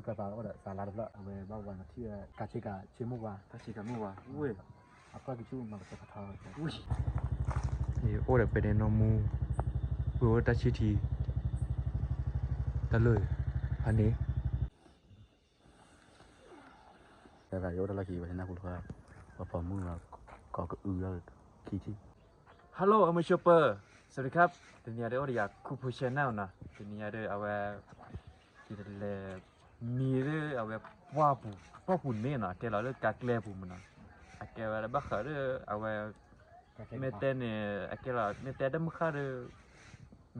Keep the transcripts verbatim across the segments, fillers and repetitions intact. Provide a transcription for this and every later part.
ပပာ်အိၣ်ဒီးစၢ်လါတဖျၢၣ် အဝဲဘၣ်ဝဲနထံၣ်ဝဲ ကၢ်ဆ့ကၤဆ့မိၢ်ဝါ ကၢ်ဆ့ကၤမိၢ်ဝါ ဝ့ၢ် အကွၢ်ကီဆူၣ်မၤကဆှီကထီ ဝ့ၢ် အိၣ်ဒီးပဲနဲနီၢ်မူ ဝ့ၢ်အိၣ်တၢ်ဆံၣ်ထံ တၢ်လၢၢ် ဖးန့ၣ် တၢ်ဂၤယအိၣ်တၢ်လီၢ်ခံ ပှၤနၢ်ဟူတခါ ပှၤပိာ်မုၣ်လီၤ ကိးကအုလီၤခံထံၣ် Hello အမုၢ်ဆိပၢၢ် สวัสดีครับ တနံၤညါဒီးအိၣ်ဒီးယၤ Cool Pro Channel နီၤ တနံၤညါဒီးအဝဲ ယတလဲၤ မံၤဒီးအဝဲ ပှၢ်ပူၤ ပှၢ်ပူၤန့ၣ်နီၤ အကဲလီၤလၢကါကျဲပူၤမးနီၤ အကဲဝဲလၢဘၣ်ဃးဒီးအဝဲ မ့ၢ်တဲန့ၣ် အကဲလီၤ မ့ၢ်တဲတၢ်မုၢ်ဃၢ်ဒီး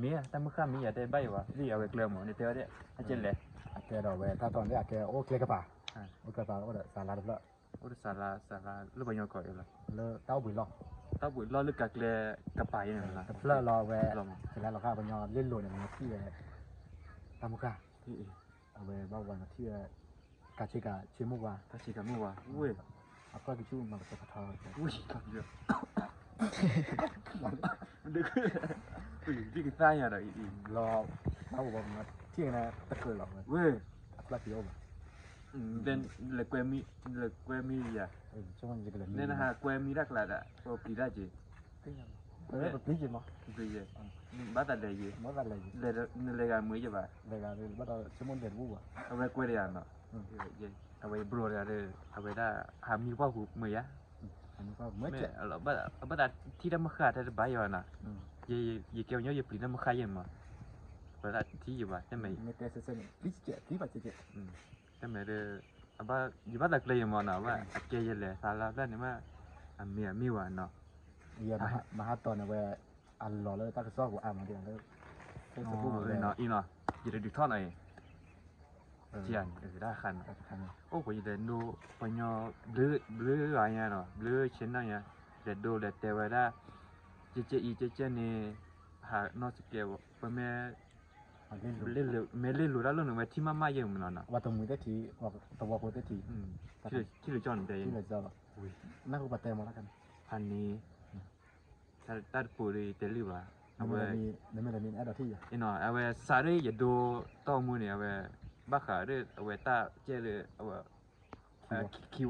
မ့ၢ်ဧါ တၢ်မုၢ်ဃၢ်မ့ၢ်ယၤတဲဘၣ်ယၤဘၣ် လၢအဝဲကျဲမး နတဲဝဲဒၣ် အကဲလဲၣ် အကဲဒီးဝဲတၢ်တီၢ်န့ၣ် အကဲအိၣ်ကျဲကပၤ အိၣ်ကျဲကပၤ အိၣ်ဒီးစၢ်လါတဖျၢၣ် အိၣ်ဒီးစၢ်လါ စၢ်လါလၢပှၤကညီကိးအံၤလီၤ လၢတၢ်အိၣ်ဘှံးလီၢ် တၢ်အိၣ်ဘှံးလီၢ်လၢကါကျဲကပၤအံၤန့ၣ် တဖျၢၣ်လီၤဝဲ စၢ်လါလီၤဃာ်ပှၤကညီလ့လိာ်န့ၣ် မ့ၢ်ထံၣ်ဝဲ တၢ်မုၢ်ဃၢ် အဝဲဘၣ်ဝဲနထံၣ်ဝဲ ကၢ်ဆ့ကၤဆ့မိၢ်ဝါ ကၢ်ဆ့ကၤမိၢ်ဝါ ဝ့ၢ် အကွၢ်ကီဆူၣ်မၤကဆှီကထီ ဝ့ၢ် ကၢ်ဆ့ကၤ ဒ်ကသါယၤဒီးအံၤ လီၤ ဘၣ်ဝဲမၤထံၣ်န့ၣ်တကြၢးလီၤဝဲ ဝ့ၢ် အကွၢ်ကီအိၣ်ဘၣ် လဲၤကွဲမံၤ လဲၤကွဲမံၤယၤ နဲနဟးကွဲမံၤတၢ်ကျါဒၣ် ပပျံၤတၢ်က့ၤ ပပျံၤက့ၤမး ပပျံၤက့ၤ ဘၣ်သးလဲၤယံၤ ဘၣ်သးလဲၤယံၤ လဲၤဒီး နလဲၤဂၤမုာ်ယဘၣ် လဲၤဂၤဒီး ဘၣ်ဒီးဆိကမိၣ်လဲၤတဘူၣ်ဘၣ် အဝဲကွဲတဂၤနီၤ အဝဲယဘျီတဂၤဒီး အဝဲဒၣ် ဟးမံၤပှၢ်ပူၤမုာ်ယၤ မုာ်ယၤ ဘၣ်သးထံၣ်တၢ်မုၢ်ဃၢ်ထဲတဘၣ်ယၤနီၤ ယကဲပှၤကညီယပျံၤတၢ်မုၢ်ဃၢ်ယဲမး ဘၣ်သးထံၣ်ယဘၣ် တမ့ၢ် တမ့ၢ်ဒီး အဘၣ် ယဘၣ်သးကျဲယမးနီၤ ဘၣ်အကဲယလဲၤသးလါဖျၢၣ်န့ၣ်မး အမ့ၢ်အမ့ၢ်ဝဲနီၤ မဟါတီၤန့ၣ်ဝဲ အလီၤလၢတၢ်ကစီၣ်ပူၤအါမးဒ်လၢ Facebook ပူၤနီၤ အံၤနီၤ ယတဒုးထီၣ်နီၤအံၤ ကံန့ၣ် တၢ်ခါန့ၣ် အိၣ်ပှၤယလဲၤနိ ပှၤကညီ ဘျုး ဘျုးဂၤညါနီၤ ဘျုးဆ့နၢ်ညါ လဲၤဒိလဲၤတဲဝဲဒၣ် ကဲကဲအံၤ ကဲကဲန့ၣ် ဟးနီၢ်စကဲး ပမ့ၢ် မ့ၢ်လ့လိာ်တၢ်လိၣ်န့ၣ် ဝဲထံၣ်မးမးယဲၢ်မးနီၤ ဝဲတမုာ်တထံၣ် ဝဲတဝီဖိတထံၣ် ထံၣ်လိာ်ကၠီန့ၣ်တဲယဲၢ် ထံၣ်လိာ်ကၠီလီၤ နၢ်ဟူပှၤတဲမးလၢကန့ၣ် ဖးန့ၣ် တၢ်တပူၤဒီးတဲလုၢ်ဘၣ် အဝဲ နမ့ၢ်လၢမံၤအဲၣ်ဒိးထံၣ်ယၤ အံၤနီၤ အဝဲစးဒီးယဒိတီၢ်မူန့ၣ် အဝဲ ဘၣ်ဃးဒီးအဝဲတၢ်ကဲလၢ အဝဲ ခံဝီ ခံ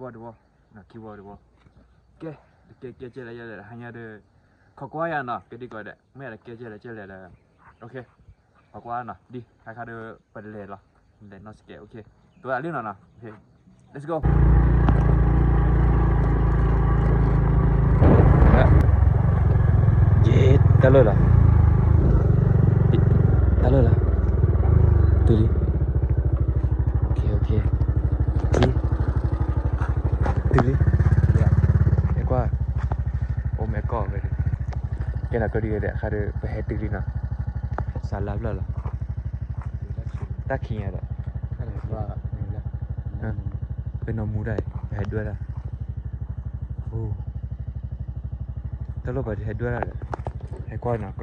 ဝီတဝီ ခံဝီတဝီ ကဲ ကဲ ကဲ ကဲလဲၣ် ယလဲၣ် ဟါညါဒီး ခိးကွၢ်ယၤနီၤ ကဲဒ်ကိးဂၤဒဲး မ့ၢ်ယလဲၣ် ကဲ ကဲလဲၣ် ကဲလဲၣ်ဒီး OK ခိးကွၢ်နီၤ ဒ် ဟါခါဒီး ပလဲၤလီၤ လဲၤနီၢ်စကဲး OK ဒိလၢအလံနီၤနီၤ OK let's go ယ့ တၢ်လၢာ်လီၤ တၢ်လၢာ်လီၤ တုၤလံ OK OK တုၤလံ ဟဲကွၢ် အိၣ်မဲာ်ကီၢ်ဝဲဒၣ် ကဲနီၤ ကဒုးဂဲၤဒဲး ခါဒီး ပဟဲတုၤလံနီၤ စးလါဖျၢၣ်လီၤ တၢ်ခံဂၤဒီး ပနီၢ်မူဒၣ် ပဟဲဒွဲၣ်ဒၣ် အိ တၢ်လီၢ်ပှၤတဟဲဒွဲၣ်ဒၣ်ဒီး ဟဲကွၢ်နီၤ ကလီက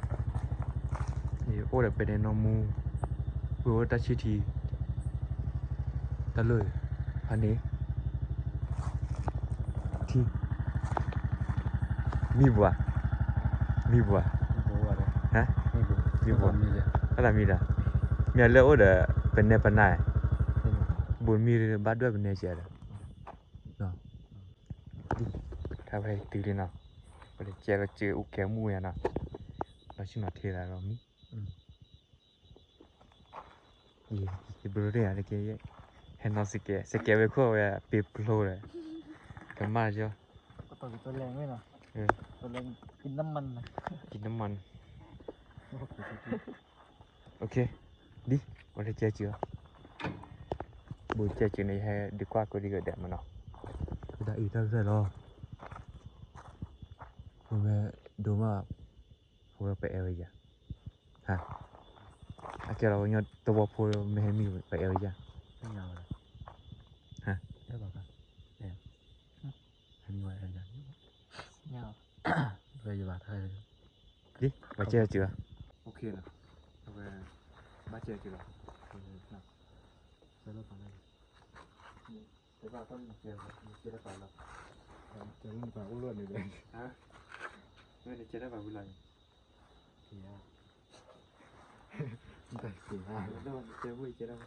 လီ အိၣ်ဒီးပဲနဲနီၢ်မူ ဝ့ၢ်အိၣ်တၢ်ဆံၣ်ထံ တၢ်လၢာ် ဖးန့ၣ် ထံ မံဘှး မံဘှး ဟါ မံဘှး တၢ်သးမံဒီး မ့ၢ်လၢအိၣ်ဒီး ပနဲပနၢ် ဘူးမံဘၣ်ဒွဲၣ်ပနဲကဲဒီး နီၤ ထါဝဲတုၤလံနီၤ ပလဲၤကဲလီၤစၢၤအိၣ်ကဲမူဝဲနီၤ လီၤဆ့ၣ်နီၤထဲလီၤမံ ယဘျိတဂၤတက့ၢ် ဟဲနီၢ်စကဲး စကဲးဝဲခိၣ်ဝဲ ပ့ၤဖျိဒီး ကမၣ်ယီၤ ကတော်ကတော်လဲမင်းနော် တော်လဲกินน้ำมันนะ กินน้ำมัน โอเค ဒ် ဝဲလၢကဲစၢၤ ဘူးကဲစၢၤန့ၣ် ဟဲဒုးကွၢ်ကိးဒံကဒဲးမးနီၤ ဒ်အံၤတၢ်ရဲၣ်လီၤ ဝဲဒိမး ဝဲပအဲၣ်ဝဲယၤ ဟါ အကဲလီၤဝဲညီ တဝီဖိမ့ၢ်ဟဲမံဝဲ ပအဲၣ်ဝဲယၤ ဟါ ဟဲမံဝဲအဲၣ်ယၤ ဝဲယဘၣ် ဒ် ဝဲကဲစၢၤ OK နော် ဝဲ ဘၣ်ကဲစၢၤလီၤ ကဲလီၤပာ်လီၤ ကဲလီၤပာ်လီၤ ကဲလီၤပာ်လီၤ ကဲလီၤပာ်အိၣ်လီၤန့ၣ် ဟါ ဝဲန့ၣ်ကဲလီၤပာ်ဝံၤလီၤ ကဲ Ntawkê, a, ntawkê, ntawkê, ntawkê.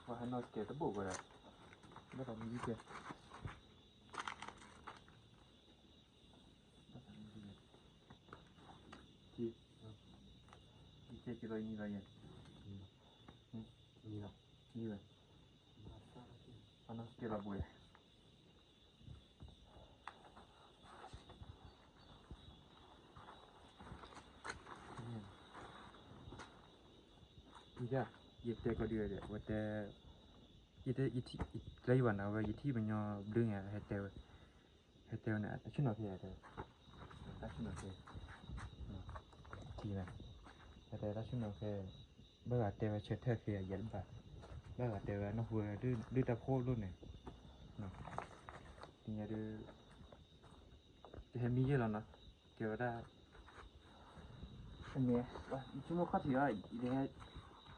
Wa ha no ke ta bu ko da. Da ka mi ke. Ki. Ki ke ki lo ni lo ye. Ni lo. Ni lo. Wa no ke la bu ye. Ida, ye te ko dia dia, wa te, ye te, ye ti, ye te wa na wa ye ti ba nyo blu ya, he te, he te na, a chu no ke ya te. Ta chu no ke. Ti na. He te ta chu no ke. Ba ga te wa che te ke ya ye ba. Ba ga te wa no hu du, du ta pho lu ne. No. Ti ya du. Te he mi ye lo na. Ke wa da. Ane, wa, chu mo kha ti a, i de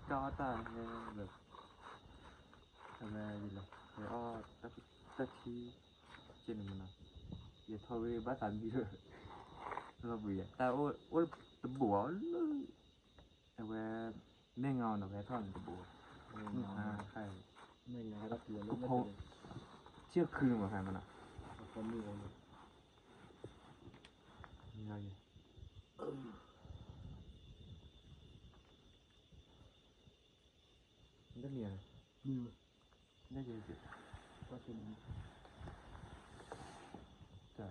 ka ta he le. Ame le. He a, ta, ta ti, che ni mo na. Ye tho we ba ta mi le. Lo bu ya. Ta o, o, ta bu a, lo. Ame, me nga o na we tho ni ta bu. Me nga o. Ah, hai. Me nga o ta ti lo. Ko, che khu mo hai mo na. Ko mi o. Ni ga ye. Nda mi ya. Ni. Nda ye ye. Ta che ni. Ta.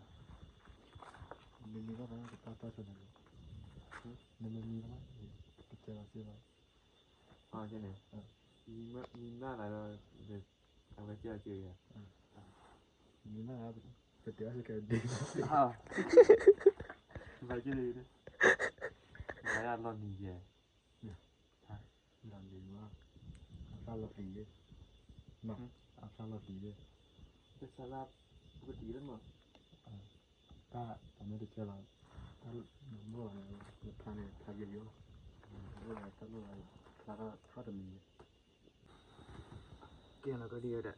Ni ni ga ba ta ta che ni. Ni ni ni ga ba. Ke che la che la. A, che ni. A. Ni ma, ni na la la de. A ba che che ya. A. Ni na la de. Ke te la che ke de. A. Ba che ni. Ba ya lo ni ye. Ni. Ha? Lo ni ma. A sa lo ni ye. No. Hmm? A sa lo ni ye. Ke sa la bu ti lo mo. A. Ta, ta me de che la. Ta lo mo la, ta ne, ta ye yo. Mo la, ta lo la, ta, ta de mi. Ke na ka dia da.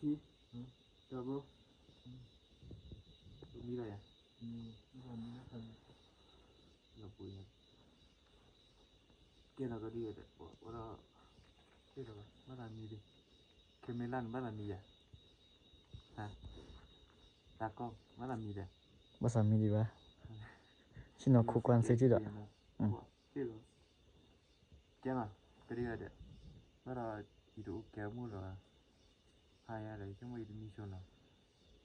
Ki? Hmm? Da bu? Hmm. Bu mi la ya? Hmm. Lo bu ya. Ke na ka dia da. Wa, wa da. Ke da ba. Ba da mi de. Ke me lan ba da mi ya. Ha. Da ko, ba da mi de. Ba sa mi di ba. Chi no ku kwan se chi da. Hmm. Ke lo. Ke ma, ke ri ga de. Bara i du ke mu lo. Ha ya de, ke mu i du mi sho na.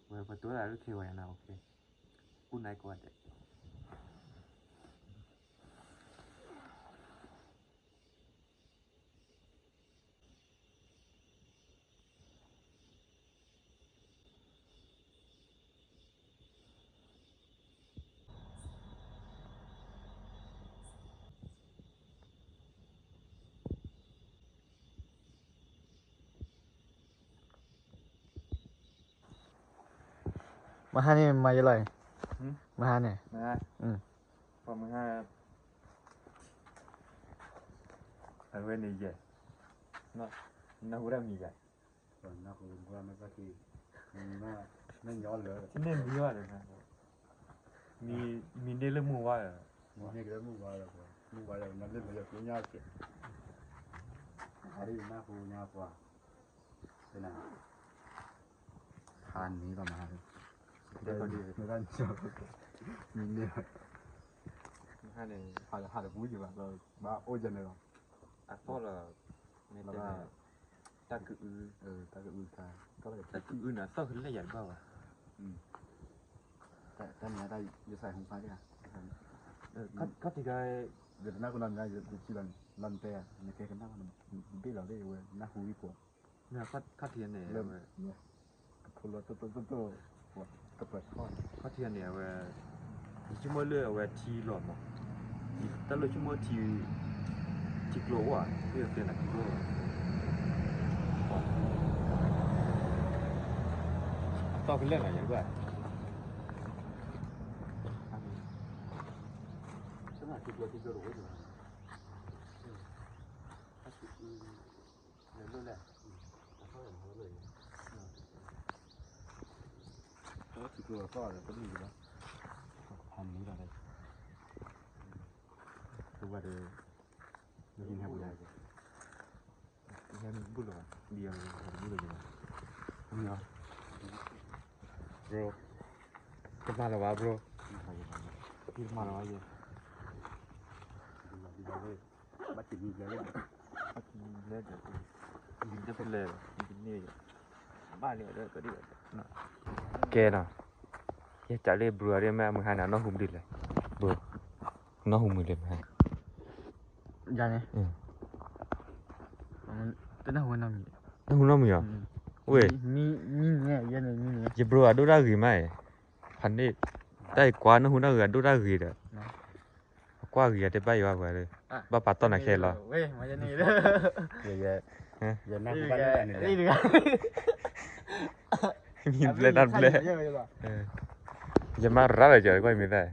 Wa pa to la ke wa ya na, okay. Good night, ko de. Mahane ma yelai. Hmm? Mahane. Ma. Hmm. Pa mahane. Awe ni ye. Na, na hura mi ya. Ora na ko ngora na ka ki. Na, na nyo le. Ti ne mi wa le na. Mi, mi ne le mu wa le. Mi ne le mu wa le ko. Mu wa le na le le ko nya ke. Hari na ko nya kwa. Te na. Han ni ka ma. Te ko di. Na kan cho. Mi ne. Han ni, ha, ha bu ji ba. Ba o ja ne. A to la. แล้วก็ တၢ်ကအု เออ တၢ်ကအု တၢ် တၢ်ကအုန့ၣ် အသီၣ်ကလဲၣ်ယၤတဘၣ်ဘၣ်. อืม တၢ် တၢ်မၤတၢ် ယသးဟူဖးတၢ် เออ ခီၣ် ခီၣ်ထံးခါ ယတနၢ်ကနၣ်မၤ ယ ယထံၣ်လီၤ လီၤတဲာ် နကဲကနၣ်ဘၣ် နဘ့ၣ်လီၤလၢယဝဲ နၢ်ဟူဝံၤပှၤ န့ၣ် ခီၣ် ခီၣ်ထံးန့ၣ် လၢ အဝဲ ကဖိလီၤတိၢ်တိၢ်တိၢ်တိၢ် ပှၤကပၢၤထီၣ်န့ၣ် ခီၣ်ထံးန့ၣ် အဝဲ ယဆိကမိၣ်လၢအဝဲထံလီၤမး တၢ်လၢဆိကမိၣ်ထံ ထံကျိအိၣ်ဧါ မ့ၢ်တဲနၤထံကျိအိၣ်ဧါ အသီၣ်ကလဲၣ်နၤ ယကဘၣ် Bro, kemana wa bro? Kemana wa ye? Bati ni bla bla. Bati ni bla bla. Ni bla bla. Ni bla bla. Ba ni da ka di. Kena. Ya cale bro, ada mah menghana no hum dile. Bro. No hum dile mah. Jane. Hmm. Tena hum nam. No hum nam ya. Weh. Ni ni ni ya ni ni. Ye bro, adu da gimana? Phande. Tai kwa no hum da adu da gida. Kwa gida te ba yo ba le. Ba pa to na khe lo. Weh, ma ya ni le. Ye ye. Ye na ku ba na ni le. Ni ble na ble. Ye ma ra le jo ko mi da.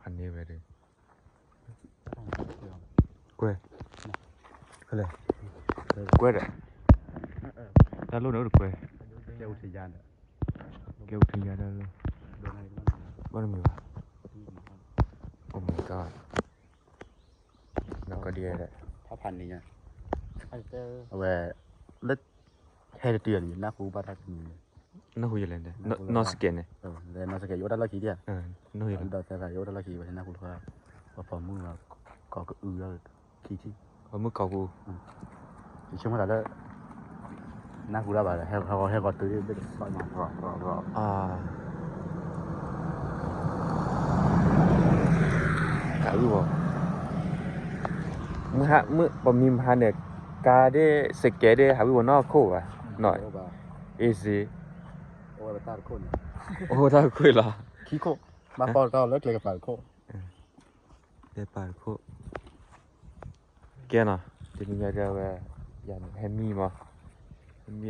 Ani wede. Kwe. Kale. Kwe da. Da lo no kwe. Ke uthi janda. Ke uthi janda lo. Ba mi ba. Oh my god. แล้วก็ดีเลย ถ้าพันนี้ไง เอาไว้ แล้วแค่เดือนอยู่หน้าครูบ้านท่ามี no hu yele de. No, no sike ne. Eh, de no sike yo da la ki dia. Eh, no hu yele. Da ta yo da la ki wa na ku ka. Wa pa mu wa ko ko u ya ki ti. Wa mu ko ku. Ki chuma da le. Na ku da ba le. He ko he ko tu de ba ma ko ko ko. Ah. Ka u wa. Mu ha mu pa mi ha ne ka de sike de ha u wa no ko wa. No. Easy. โอ้ย ไปตาดโคตรเนี่ย โอ้ ตาดโคตรเหรอ ขี้โคตร มาปอดก็เลิกเลยกับปาดโคตร เออ ได้ปาดโคตร ကဲနော် တနည်းအားဖြင့်ပဲ ရန်ဟဲမီမ ဟဲမီ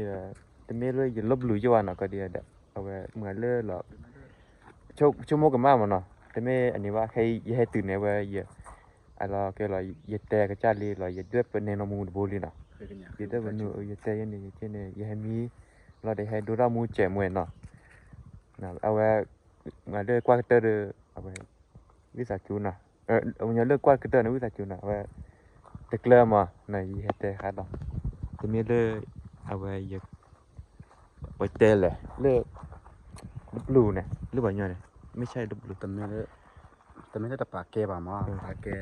တမင်းလို့ရလပ်လူရဝါနော် ကဒီး အဝဲ မွဲလၢလီၤ ချို့ ချို့မို့ကမၣ်မနော် တမင်း အနေဝါ ခဲ ယဟဲတုၤနဲဝဲ ယ အလီၤ ကဲလီၤ ယတဲကစၢ်လံလီၤ ယဒွဲၣ်ပနဲနီၢ်မူတဘိလံနော် ယဒွဲၣ်ပနု ယတဲယဲန့ၣ် ယတဲန့ၣ် ယဟဲမံ လီၤဒီးဟဲဒိတၢ်မူစဲးမွဲနီၤ အဝဲ ငါလၢကွၢ်ကတၢၢ်ဒီး အဝဲ ဝံသးစူၤနီၤ အဝဲ ညီလၢကွၢ်ကတၢၢ်န့ၣ် ဝံသးစူၤနီၤ အဝဲ တကျၢၤမး နယဟဲတဲဃါဒီး တမ့ၢ်လၢ အဝဲ ယ ပတဲလဲၣ် လၢ တပျူၤန့ၣ် လၢပှၤညီန့ၣ် မ့ၢ်ဆၢတပျူၤ တမ့ၢ်လၢ တမ့ၢ်လၢတပာ်ကဲဘၣ်မး ပာ်ကဲ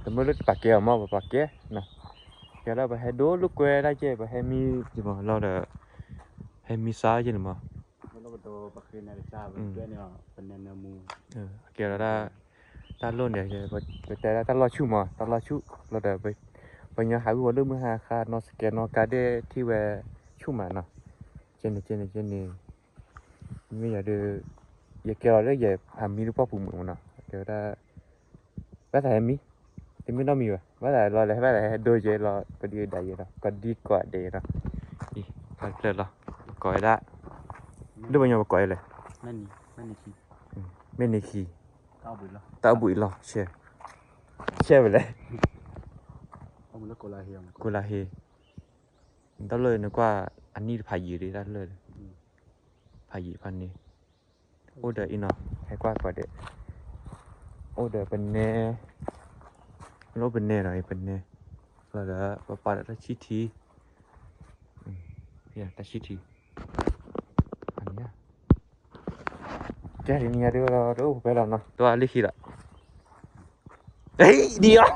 တမ့ၢ်လၢတပာ်ကဲဘၣ်မး ပပာ်ကဲ နီၤ ကဲလၢပဟဲဒိလၢကွဲဒၣ်ကဲ ပဟဲမံကဲမးလီၤဒီး ဟဲမံစါကဲန့ၣ်မး ကဲလီၤဒၣ် တၢ်လီၢ်န့ၣ် ပတဲဒၣ်တၢ်လီၢ်ဆူၣ်မး တၢ်လီၢ်ဆူၣ် လီၤဒီး ပညီဟးဂီၤလၢမုၢ်ဟါခါ နီၢ်စကဲနီၢ်ကါဒဲထံၣ်ဝဲ ဆူၣ်မးနီၤ ကဲန့ၣ် ကဲန့ၣ် ကဲန့ၣ် မ့ၢ်ယၤဒီး ယကဲလီၤလၢယဟးမံလၢပှၢ်ပူၤမုၣ်မးနီၤ တဲဝဲဒၣ် ဘၣ်သးဟဲမံ တမ့ၢ်နီတမံၤဘၣ် ဘၣ်သးလီၤလဲၤ ဘၣ်သးဟဲဒိယဲလီၤ ကဒံကဒါယဲလီၤ ကဒံကွာ်ဒဲးလီၤ အံၤ ဖးကျၢၢ်လီၤ ကိးဝဲဒၣ် ဒိပညီပကိးယဲလဲၣ် မ့ၢ်နံၤခံ တၢ်အဘှံးလီၤ ဆဲး ဆဲးဝဲလဲၣ် ကိးလါဟ့ တၢ်လၢနကွၢ် အနံၣ်တဖးယံာ်ဒံး တၢ်လၢ ဖးယံာ်ဖးန့ၣ် အိၣ်ဒီးအံၤနီၤ ဟဲကွၢ်ကွၢ်ဒဲး အိၣ်ဒီးပနဲ လၢပနဲနီၤ ပနဲ လီၤဒီး ပပာ်ဒီးတၢ်ဆံၣ်ထံ တၢ်ဆံၣ်ထံ အန့ၣ် ကဲ ဒ်န့ၣ်ညါဒ်ဝဲလီၤ တအိၣ်ဖဲလီၤနီၤ တဝါလံခံလီၤ ဟေး ဒ်အီၤ